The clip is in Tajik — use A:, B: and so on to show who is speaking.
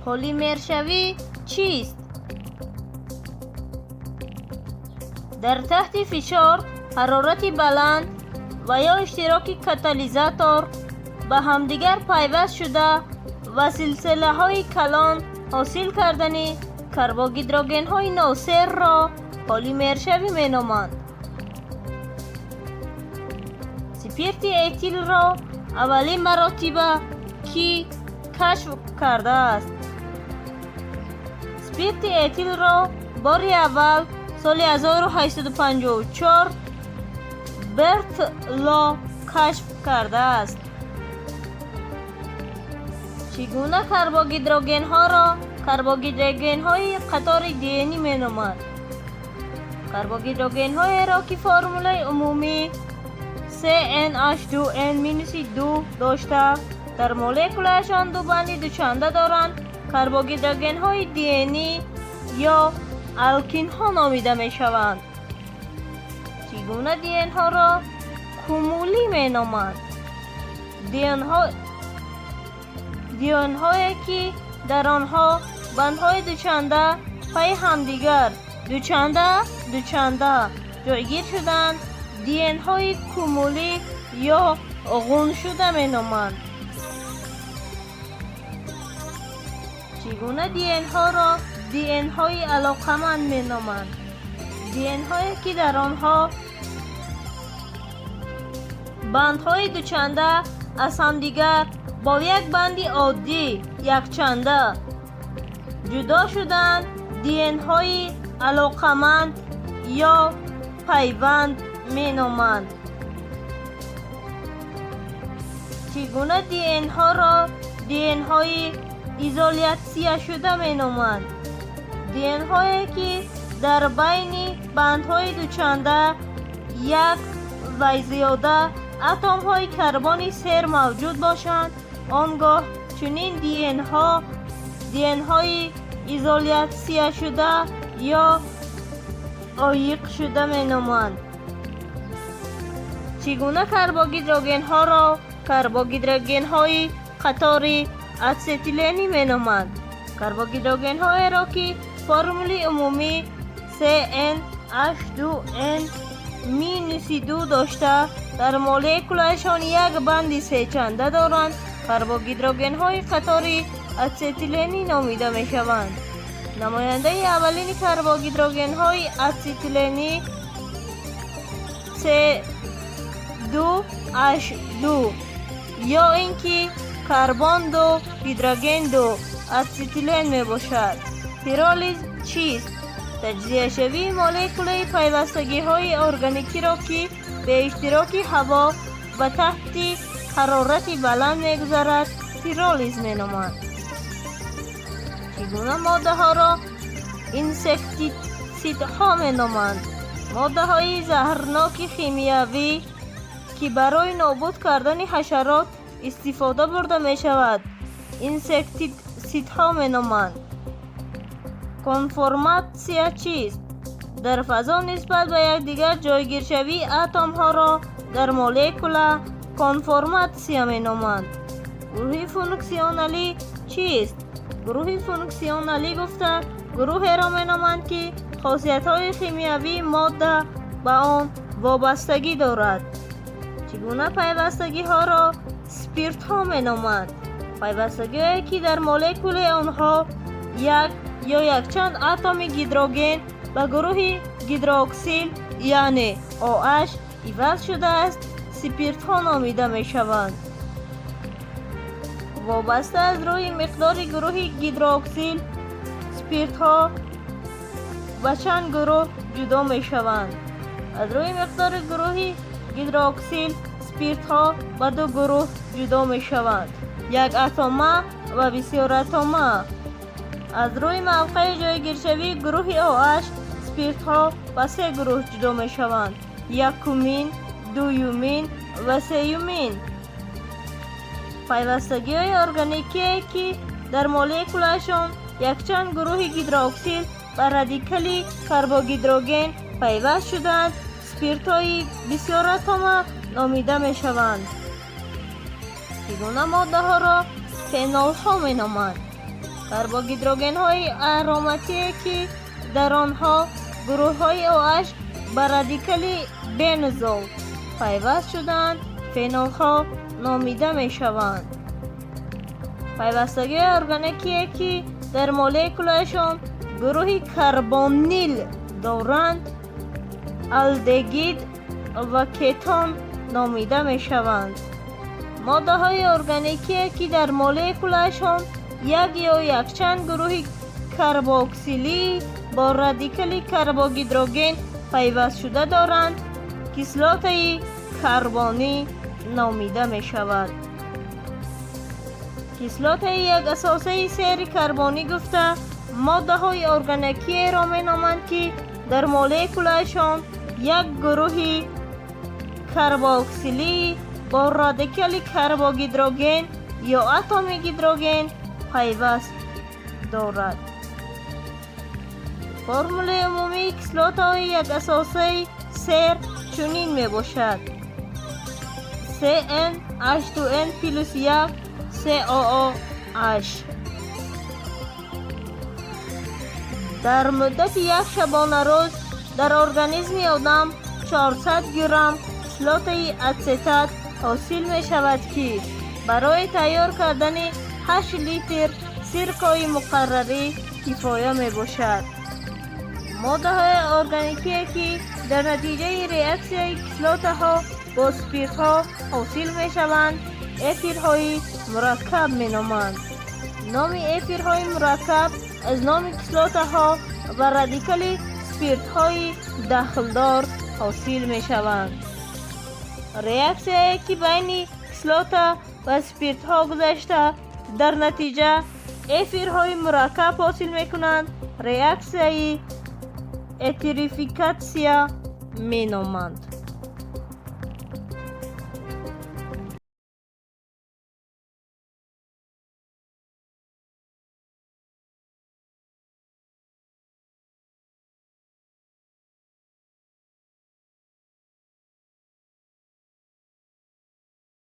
A: Полимершавӣ чист? Дар таҳти фишор, ҳарорати баланд ва ё иштироки катализатор ба ҳамдигар пайваст шуда ва силсилаҳои калон ҳосил кардани карбогидрогенҳои носерро полимершавӣ меноманд. Спирти этилро аввалин маротиба кӣ кашф кардааст? Спирти этилро бори аввал соли 1854 Бертло кашф кардааст. Чӣ гуна карбогидрогенҳоро карбогидрогенҳои қатори диенӣ меноманд? Карбогидрогенҳоеро, ки формулаи умумӣ CnH2n-2 дошта, дар молекулаашон ду банди дучанда доранд, карбогидрогенҳои диенӣ ё алкинҳо номида мешаванд. Чӣ гуна диенҳоро кумулӣ меноманд? Диенҳое, ки дар онҳо бандҳои дучанда пайи ҳамдигар дучанда дучанда ҷойгир шудаанд, диенҳои кумулӣ ё ғуншуда меноманд. Чӣ гуна диенҳоро диенҳои алоқаманд меноманд? Диенҳое, ки дар онҳо бандҳои дучанда аз ҳамдигар бо як банди оддӣ якчанда ҷудо шудаанд, диенҳои алоқаманд ё пайванд меноманд. Чӣ гуна диенҳоро диенҳои изолятсияшуда меноманд? Диенҳое, ки дар байни бандҳои дучанда як ва зиёда атомҳои карбони сер мавҷуд бошанд, он гоҳ чунин диенҳо диенҳои изолятсияшуда ё оиқшуда меноманд. Чӣ гуна карбогидрогенҳоро карбогидрогенҳои қатори ацетиленӣ меноманд? Карбогидрогенҳоеро, ки формули умумӣ CnH2n-2 дошта, дар молекулаашон як банди сечанда доранд, карбогидрогенҳои қатори ацетиленӣ номида мешаванд. Намояндаи аввалини карбогидрогенҳои ацетиленӣ C2H2 ё ин ки карбон 2 гидроген 2 ацетилен мебошад. Пиролиз чист? Таҷзияшавии молекулаи пайвастагиҳои органикиро, ки бе иштироки ҳаво ва таҳти ҳарорати баланд мегузарад, пиролиз меноманд. Чӣ гуна моддаҳоро инсектитсидҳо меноманд? Моддаҳои заҳрноки химиявӣ, ки барои нобуд кардани ҳашарот истифода бурда мешавад, инсектитсидҳо меноманд. Конформатсия чист? Дар фазо нисбат ба якдигар ҷойгиршавии атомҳоро дар молекула конформатсия меноманд. Гурӯҳи функсионалӣ чист? Гурӯҳи функсионалӣ гуфта гурӯҳеро меноманд, ки хосиятҳои химиявии модда ба он вобастагӣ дорад. Чӣ гуна пайвастагиҳоро спиртҳо меноманд? Пайвастагиҳое, ки дар молекулаи онҳо як ё якчанд атоми гидроген ба гурӯҳи гидрооксил, яъне OH, иваз шудааст, спиртҳо номида мешаванд. Вобаста аз рӯи миқдори гурӯҳи гидрооксил спиртҳо ба чанд гурӯҳ ҷудо мешаванд. Аз рӯи миқдори гурӯҳи гидрооксил спиртҳо ба ду гурӯҳ ҷудо мешаванд: якатома ва бисёратома. Аз рӯи мавқеи ҷойгиршавии гурӯҳи OH спиртҳо ба се гурӯҳ ҷудо мешаванд: якумин, дуюмин ва сеюмин. Пайвастагиҳои органикие, ки дар молекулаашон якчанд гурӯҳи гидрооксил ба радикали карбогидроген пайваст шудаанд, спиртҳои бисёратома номида мешаванд. Чӣ гуна моддаҳоро фенолҳо меноманд? Карбогидрогенҳои ароматие, ки дар онҳо гурӯҳҳои OH ба радикали бензол пайваст шудаанд, фенолҳо номида мешаванд. Пайвастагиҳои органикие, ки дар молекулаашон гурӯҳи карбонил доранд, алдегид ва кетон номида мешаванд. Моддаҳои органикие, ки дар молекулаашон як ё якчанд гурӯҳи карбоксилӣ бо радикали карбогидроген пайвастшуда доранд, кислотаи карбонӣ номида мешавад. Кислотаи якасосаи сери карбонӣ гуфта моддаҳои органикиеро меноманд, ки дар молекулаашон як гурӯҳи карбоксилӣ бо радикали карбогидроген ё атоми гидроген пайваст дорад. Формулаи умумии кислотаҳои якасосаи сер чунин мебошад: CnH2n плюс 1 COOH. Дар муддати як шабонарӯз дар организми одам 400 грамм кислотаи ацетат ҳосил мешавад, ки барои тайёр кардани 8 литр сиркои муқаррарӣ кифоя мебошад. Моддаҳои органикие, ки дар натиҷаи реаксияи кислотаҳо бо спиртҳо ҳосил мешаванд, эфирҳои мураккаб меноманд. Номи эфирҳои мураккаб аз номи кислотаҳо ва радикали спиртҳои дахлдор ҳосил мешаванд. Реаксияе, ки байни кислота ва спиртҳо гузашта, дар натиҷа эфирҳои мураккаб ҳосил мекунанд, реаксияи этерификатсия меноманд.